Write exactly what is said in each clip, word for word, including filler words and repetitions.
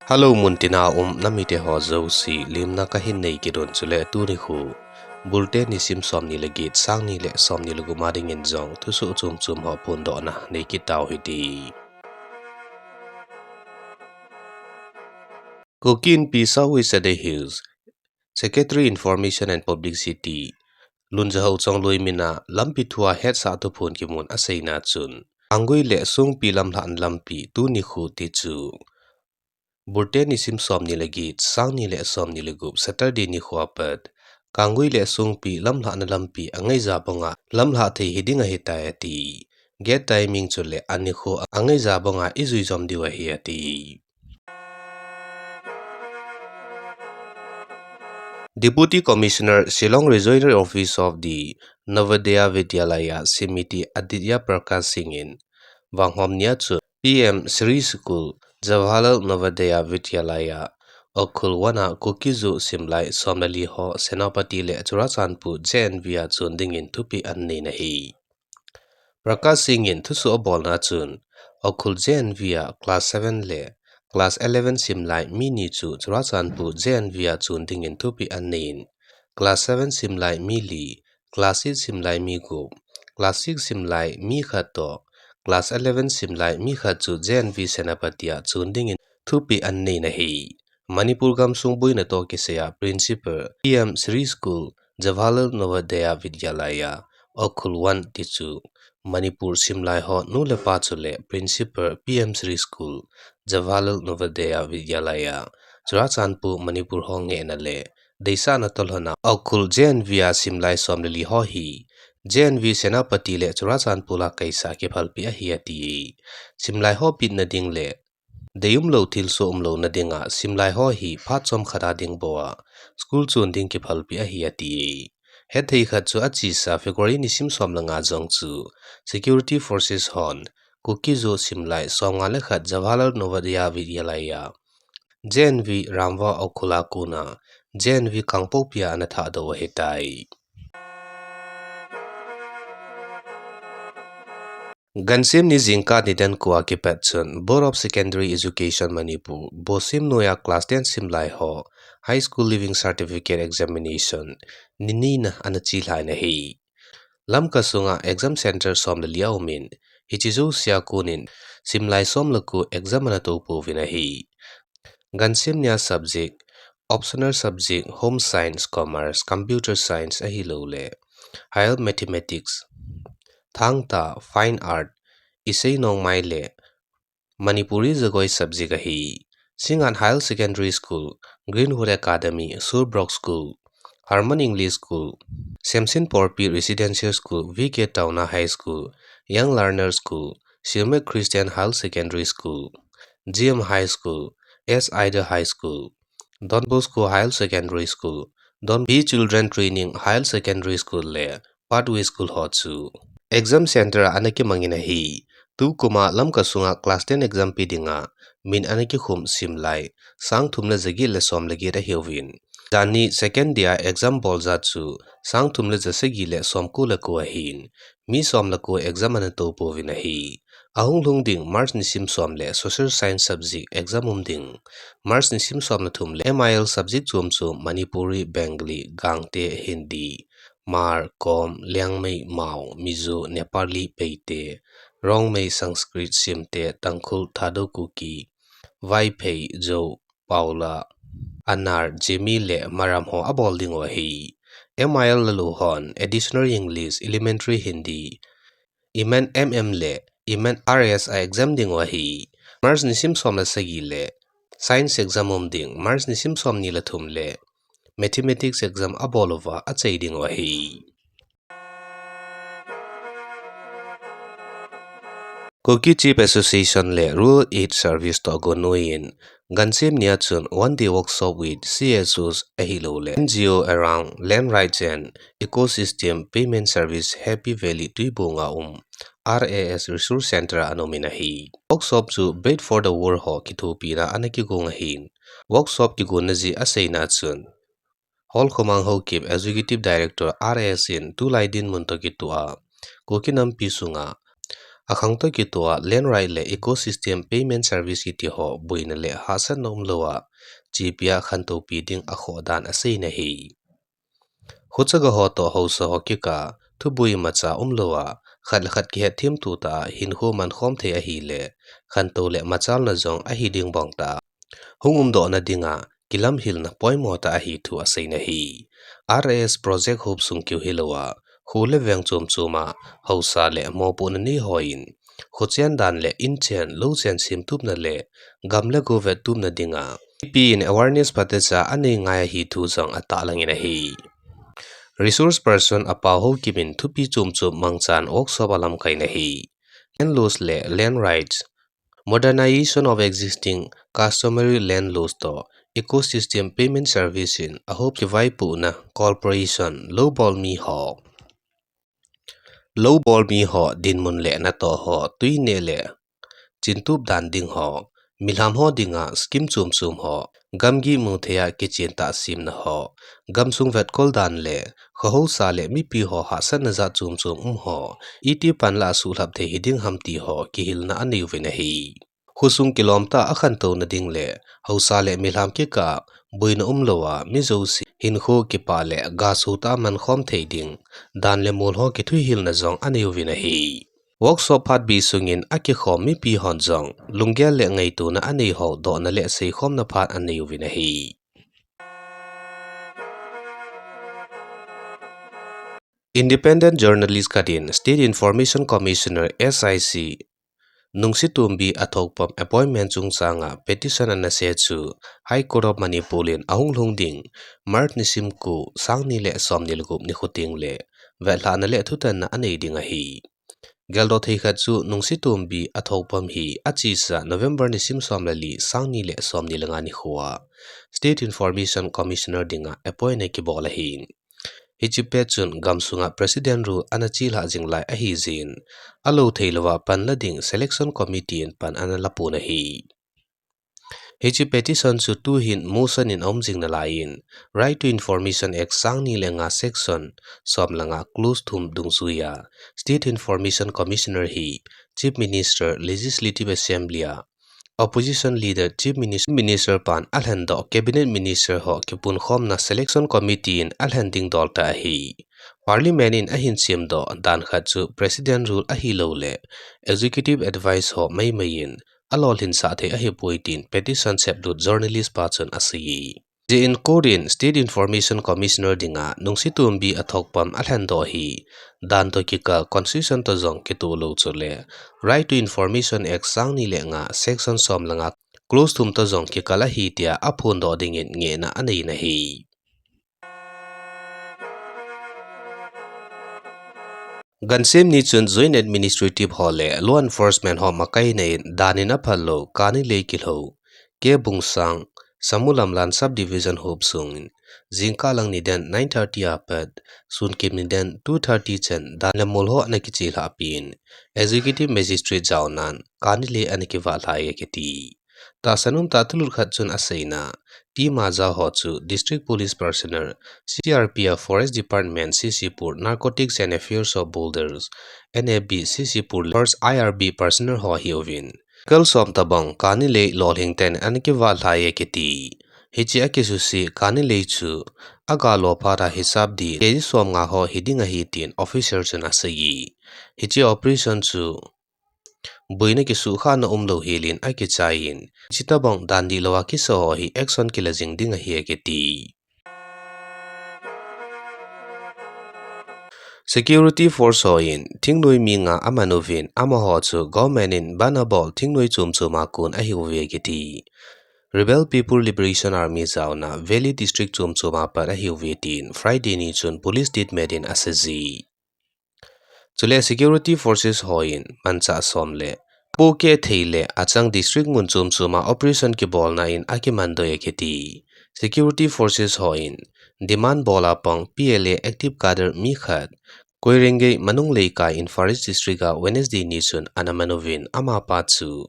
Hello, muntina um namite ho jouse, limna kahin nei kit un chule tuni khu Bulte nisim somni le get, sangni le somni le gup a dingin jong thusoh chom chom ho phondohna nei kit tau hite. Kuki Inpi South West Sadar Hills, Secretary Information and Publicity, Lunjahao Chongloi mina lampi thua hetsah thuphon kimun aseina chun, Kanggui le Songpi lamlhahna lampi tuni khu ti chu Bulte nisim somni le get, sangni le somni le gup, Saturday nikho apat Kanggui le Songpi lamlhahna lampi angaija banga lamlhah thei hiding ahitai ati. Gate timing chule anikho angaija banga ijui jom diu ahi ati. Deputy Commissioner, Shillong Regional Office of the Navodaya Vidyalaya Samiti Aditya Prakash Singh in, vanghom nia chu P M Shri School, Jawaharlal Navodaya Vidyalaya, Ukhrul one a Kuki-Zo simlai som le li ho Senapati le Churachandpur J N V a chon dingin thupeh ananei ahi. Prakash Singh in thusoh abolna chun, Ukhrul J N V a class seven le class eleven simlai mi ni chu Churachandpur J N V a chon dingin thupeh ananei in, class seven simlai mi li, class eight simlai mi gup, class six simlai mi khat toh, class eleven simlai mi khat chu J N V Senapati a chon dingin thupeh ananei ahi. Manipur gamsung boina toh kisaiya Principal, P M Shri School, Jawaharlal Navodaya Vidyalaya, Ukhrul one ti chu Manipur simlai ho nu le pa chule Principal, P M Shri School, Jawaharlal Navodaya Vidyalaya, Churachandpur, Manipur ho ngehna le deisahna toh lhona Ukhrul J N V a simlai som le li ho hi J N V Senapati le Churachandpur a kaisa kiphalpeh ahi ati. Simlai ho pitna ding le deium lou thilsoh umlouna dinga simlai ho hi phat chomkhat a ding bou a school chon ding kiphalpeh ahi ati. Hethei khat chu achesa February nisim som le nga jong chu security forces hon Kuki-Zo simlai som nga le khat Jawaharlal Navodaya Vidyalaya, J N V Ramva Ukhrul a kona J N V Kangpokpi a ana thahdoh ahitai. Gansim ni jingkah nidan ko a kipat chun Board of Secondary Education Manipur, BOSEM noiya class ten simlai ho High School Leaving Certificate Examination ni nina ana chelhai in ahi. Lamka sunga exam center som le li aum in, hiche jousea konin simlai som le ko exam ana to pouvin ahi. Gansim nia subject, optional subject, Home Science, Commerce, Computer Science ahilouleh Higher Mathematics, Thangta, Fine Art, Isei Nongmai le Manipuri Zagoi subject ahi. Singngat Higher Secondary School, Greenwood Academy, Surbrook School, Harmon English School, Semson Porpi Residential School, V K Tauna High School, Young Learner School, Silmek Christian Higher Secondary School, G M High School, S Ida High School, Don Bosco Higher Secondary School, Don B Children Training Higher Secondary School le Pathway School ho chu exam center a ana kimangin ahi. Tukum a Lamka sunga class ten exam pe dinga min ana kikhum simlai sang thum le ja get le som le get ahiuvin, janhi second day a exam bol ja chu sang thum le ja sagi le som ko le ko ahin, mi som le ko exam ana to pouvin ahi. Ahung lhung ding March nisim som le Social Science subject exam um ding March nisim som le thum le M I L subject chom chom Manipuri, Bengali, Gangte, Hindi, Hmar, Kom, Liangmai, Mao, Mizo, Nepali, Paite, Rongmei, Sanskrit, Simte, Tangkhul, Thadou, Kuki, Vaiphei, Zou, Paula, Anar, Zeme le Maram ho abol diu ahi. M I L lalu hon Additional English, Elementary Hindi, iman M M le iman R S a exam diu ahi. March nisim som le sagi le Science exam um ding March nisim somni le thum le Mathematics exam abol uva achai diu ahi. Kuki Chief Association le Rural Aid Service toh agon noiyin, gansim nia chun one day workshop with C S Os ahilouleh N G O around land rights and ecosystem payment service Happy Valley Tuibong a um R A S Resource Center a ana umin ahi. Workshop chu Bread for the World ho kithopina ana kigong ahin, workshop kigonna jeh aseina chun, Holkhomang Haokip, Executive Director R A S in tulai dinmun toh kitoh a, Kuki nampi sunga akhang toh kitoh a land right le ecosystem payment service kiti ho boina le hahsatna umlou a chepi a khantou pi ding akhoh dan asei in ahi. Khochaga ho toh haosa ho kikah a thuboi imacha umlou a, khat le khat kihetthem tuh tah a hinkho mankhom thei ahile, khantou le machalna jong ahi ding bang tah a hung umdohna dinga kilamhilna poimo tah ahi thu asei in ahi. R I S project hop sung keu hilou a, kho le veng chom chom a haosa le mopohna nei hon khochen dan le inchen, louchen semtupna le gam le go vettupna dinga mipi in awareness phatecha anei ngai ahi thu jong atahlang in ahi. Resource person Apao Haokip in thupi chom chom mangchan workshop alamkai in ahi. Land laws le land rights, modernization of existing customary land laws toh ecosystem payment service in ahop kivaipohna cooperation, lou bol mi ho lou bol mi ho dinmun le natoh ho, tui neh le chintup dan ding ho, milham ho dinga scheme chom chom ho, gamgi mu thei a kichen tah semna ho, gamsung vetkol dan le kho haosa le mipi ho hahsatna jat chom chom um ho iti pan la a suhlhap thei hiding ham ti ho kihilna anei uvin ahi. Khosung kilom tah a khantouna ding le haosa le milham kikah a boina umlou a mi jouse hinkho kipah le gasu tah a mankhom thei ding dan le mol ho kithuhilna jong anei uvin ahi. Workshop phat bi sungin akikhom mipi hon jong lunggel le ngaitona anei ho dohna le seikhomna phat anei uvin ahi. Independent journalist khat in State Information Commissioner, S I C, Nungsitombi Athokpam appointment chungchanga petition ana se chu High Court of Manipur in ahung lhung ding March nisim ko, sang ni le som ni le gup nikho teng le vetlhahna le thutanna anei ding ahi. Geldoh thei khat chu Nungsitombi Athokpam hi achesa November nisim som le li, sang ni le som ni le nga nikho a State Information Commissioner dinga appoint akibol ahin. Hiche pet chun gamsunga President rule ana chelhah jing lai ahi jeh in, alou thei louva pan la ding Selection Committee in pan ana la pon ahi. Hiche petition chu tuhin motion in aum jing nalaiyin, Right to Information Act sang ni le nga section som le nga clause thum dungjuiya, State Information Commissioner hi Chief Minister, Legislative Assembly a Opposition Leader, Chief Minister, Minister pan alhendoh, Cabinet Minister ho kipunkhomna Selection Committee in alhen ding dol tah ahi. Parliament in ahin semdoh dan khat chu President rule ahilouleh Executive Advice ho maimai in alolhinsah thei ahipoi tin petition seplut journalist pa chun asei. Hijeh in court in State Information Commissioner dinga Nungsitombi Athokpam alhendoh hi dan toh kikal, Constitution toh jong kitoh lou chule Right to Information Act sang ni le nga section som le nga clause thum toh jong kikal ahi tia aphondoh dingin ngehna anei in ahi. Gansem ni chun Joint Administrative ho le Law Enforcement ho makaina in dan in aphal lou kani lei kilhou K. Bungsang, Samulamlan Subdivision hop sungin, jingkah lang niden nine thirty a pat, sunkim niden two thirty chan dan le mol ho ana kichelhah pin, Executive Magistrate jaonan kani lei ana kivahlhai e kiti. Tahsan umtah thulut khat chun aseina, T. Maja ho chu District Police Personnel, C R P F, Forest Department, C C Pur, Narcotics and Affairs of Borders, N A B, C C Pur, First I R B personnel ho ahiuvin, kal som tabang kani lei lolhing ten ana kivahlhai e kiti. Hiche akisuse kani lei chu agalo phat a hisap di K G som nga ho hiding ahi tin officer chun asei. Hiche operation chu boina kisuhkhahna umlou helin akichaiyin, hiche tabang dan dihlou a kisa ho hi action kila jing ding ahi akiti. Security Force hon thingnoi mi nga aman uvin, amaho chu government in ban abol thingnoi chom chom a kon ahiuve akiti. Rebel People Liberation Army jaona Valley District chom chom a pat ahiuve tin Friday ni chun police statement in asei ji. Chule Security Forces hon manchah som le pohkeh thei le achang district mun chom chom a operation kibolna in akimandoi akiti. Security Forces hon demand bol a pang P L A active cadre mi khat Koirengei Manung Leikai in Far East District a Wednesday ni chun ana man uvin, amapa chu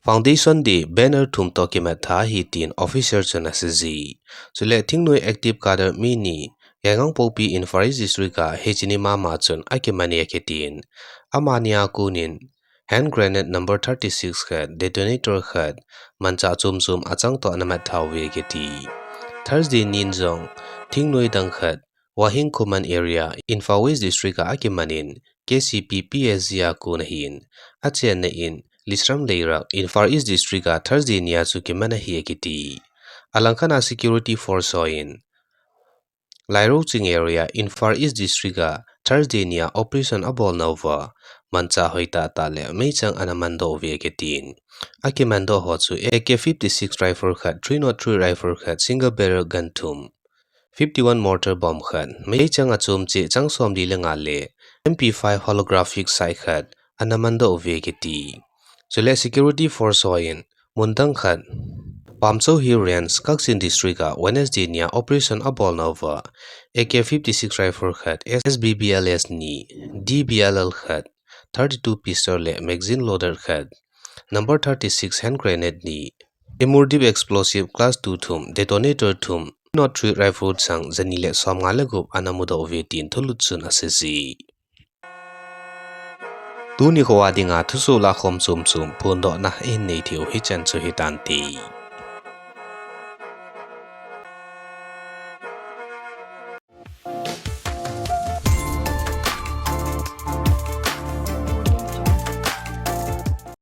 Foundation Day banner thum toh kimat tha ahi tin officer chun asei ji. Chule thingnoi active cadre mi ni Yaingangpokpi Imphal East District a hiche ni mama chun akiman e akitin. Amani a konin hand grenade number thirty-six khat, detonator khat, manchah chom chom achang toh ana mat tha uve akiti. Thursday nin jong thingnoi dang khat, Wahin Khuman area, Imphal West District a akiman in, K C P P S G a kon ahin, achenna in, Lisram Leirak, Imphal East District a Thursday nia chu kiman ahi akiti. Alangkhat a security force hon Lairoching area, Imphal East District a Thursday nia operation abolna uva, manchah hoi tahtah le meichang ana mandoh uve akitin. Akimandoh ho chu A K fifty-six rifle khat, three nought three rifle khat, single barrel gun thum, fifty-one mortar bomb khat, meichang achom cheh chang somli le nga le M P five holographic sight khat ana mandoh uve akiti. Chule security force hon mun dang khat, Pamchou Hill Range, Kakching District a Wednesday nia operation abolna uva, A K fifty-six rifle khat, S B B L S ni, D B L L khat, thirty-two pistol le magazine loaded khat, number thirty-six hand grenade ni, Imurdiv explosive class two thum, detonator thum, nought three rifle sang jani le somnga le gup ana mudoh uve tin thulut chun aseiye. Tuni kho a dinga thusoh lahkhom chom chom phondohna ihin nei theiu hichan chu hitante.